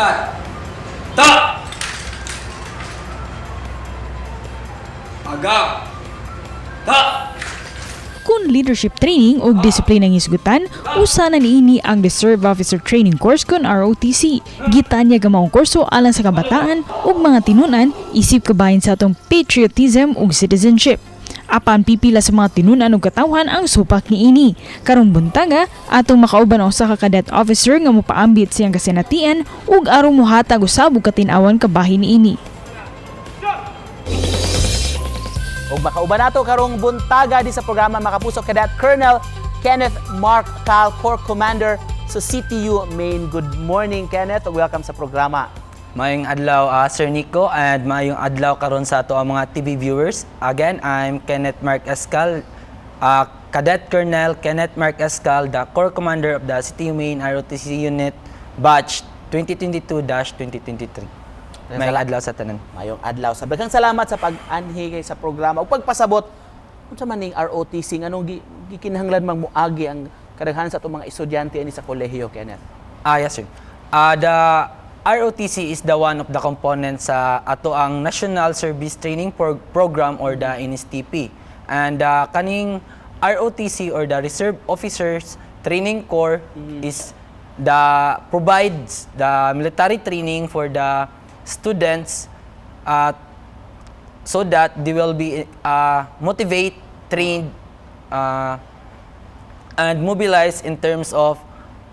Balikat. Ta! Aga. Ta! Kung leadership training ug disiplina ang hisgutan, usa na niini ang Reserve Officer Training Course kon ROTC. Gitanyag ang maong kurso alang sa kabataan ug mga tinunan isip kabahin sa atong patriotism ug citizenship. Apan pipila sa mga tinunan ug katawhan ang supak niini. Karong buntaga, atong makauban ang usa ka cadet officer nga mopaambit siyang kasinatian ug aron mohatag usab og katin-awan kabahin niini. Ug makauban nato karong buntaga di sa programa, Makapuso, Cadet Colonel Kenneth Mark Cal, Corps Commander sa CTU Main. Good morning, Kenneth. Welcome sa programa. Maayong adlaw, Sir Nico, and maayong adlaw karon sa ato ang mga TV viewers. Again, I'm Kenneth Mark Escal, Cadet Colonel Kenneth Mark Escal, the Corps Commander of the CTU Main ROTC Unit Batch 2022-2023. Maayong adlaw sa tanan. Maayong adlaw. Sa daghang salamat sa pag-anhi kay sa programa ug pagpasabot unsa man ning ROTC, nganong gikinahanglan mang moagi ang kadaghanan sa atong mga estudyante ani sa kolehiyo, Kenneth. Ah, yes, sir. The ROTC is the one of the components sa ato ang National Service Training Program or the NSTP. And kaning ROTC or the Reserve Officers Training Corps is the provides the military training for the students so that they will be motivate, trained, and mobilized in terms of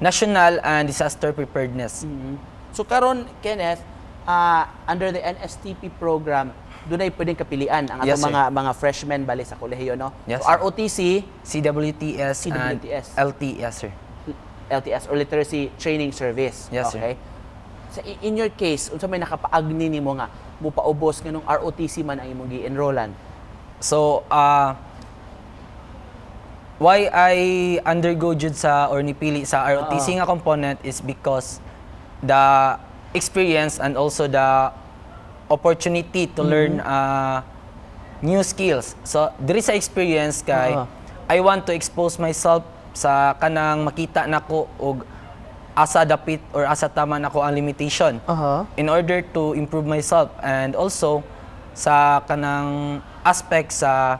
national and disaster preparedness. So karon, Kenneth, under the NSTP program, dunay pwedeng kapilian ang atong Yes, sir. mga freshmen bali sa kolehiyo, no? Yes, So, sir. ROTC, CWTS, and CWTS. LTS, sir. LTS or Literacy Training Service. Yes, sir. Okay? Sa in your case, unsa may nakapaagni nimo nga mupaubos nganong ROTC man ang imong gi-enrollan? So, why I undergo jud sa or nipili sa ROTC nga component is because the experience and also the opportunity to learn new skills. So, diri sa experience kay I want to expose myself sa kanang makita nako og asa dapit or asa tama nako ang limitation in order to improve myself, and also sa kanang aspect sa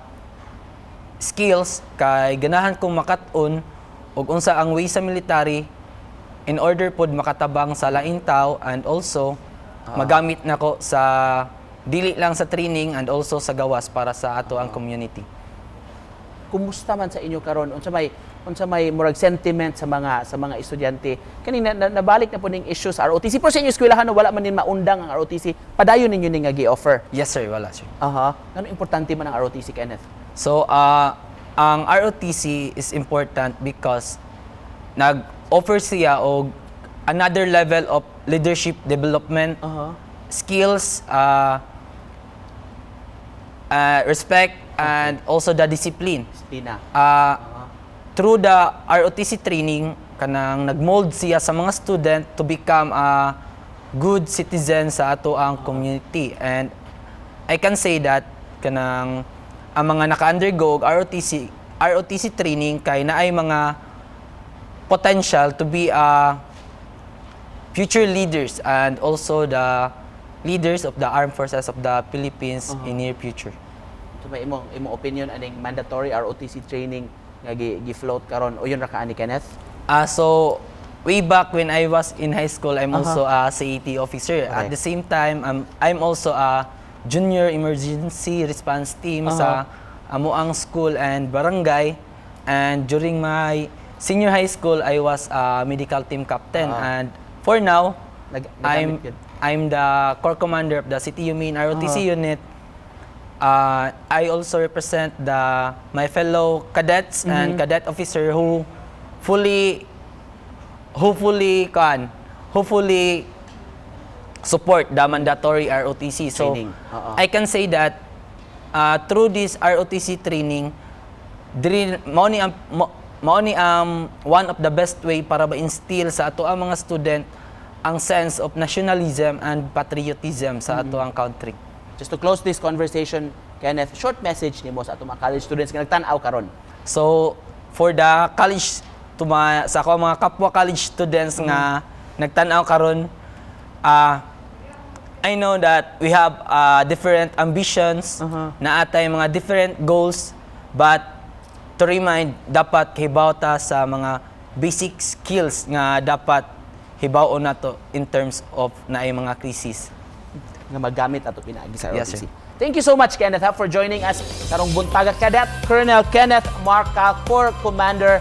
skills kay ganahan kong makat-on og unsa ang way sa military in order pod makatabang sa laing tao and also magamit nako sa dili lang sa training and also sa gawas para sa ato ang community. Kumusta man sa inyo karon? Unsa may murag sentiment sa mga estudyante? Kani na, nabalik na po ning issue sa ROTC. Pero sa inyo eskwelahan, no, wala man nin maundang ang ROTC. Padayon ninyo ning nga gi-offer? Yes, sir, wala, sir. Aha. Ngano importante man ang ROTC, Kenneth? So, ang ROTC is important because nag-offer siya og another level of leadership development, skills, respect, and also the discipline. Disiplina. Through the ROTC training, kanang nagmold siya sa mga student to become a good citizen sa ato ang community. And I can say that kanang ang mga naka-undergo og ROTC training kay naay mga potential to be a future leaders and also the leaders of the Armed Forces of the Philippines in near future. So may imong opinion aning mandatory ROTC training nga gi-float karon, uyon ra ka ani, Kenneth? So, way back when I was in high school, I'm also a CAT officer. At the same time, I'm also a junior emergency response team sa amuang school and barangay. And during my senior high school, I was a medical team captain. And for now, I'm, Nagamit yun. I'm the corps commander of the CTU Main ROTC unit. I also represent the my fellow cadets and cadet officer who fully support the mandatory ROTC. So Training. Oo. I can say that through this ROTC training, diri mao ni ang one of the best way para ma-instill sa ato ang mga student ang sense of nationalism and patriotism sa ato ang country. Just to close this conversation, Kenneth, short message nimo sa atong mga college students nga nagtan-aw karon. So, for the college, to my, sa ako mga kapwa college students nga nagtan-aw karon, I know that we have different ambitions, naa tay mga different goals, but to remind, dapat hibaw ta sa mga basic skills nga dapat hibaw nato in terms of naay mga crisis. Nga magamit ato pinaagi sa Yes, ROTC. sir. Thank you so much, Kenneth, ha, for joining us karong buntaga. Cadet Colonel Kenneth Marcal, Corps Commander.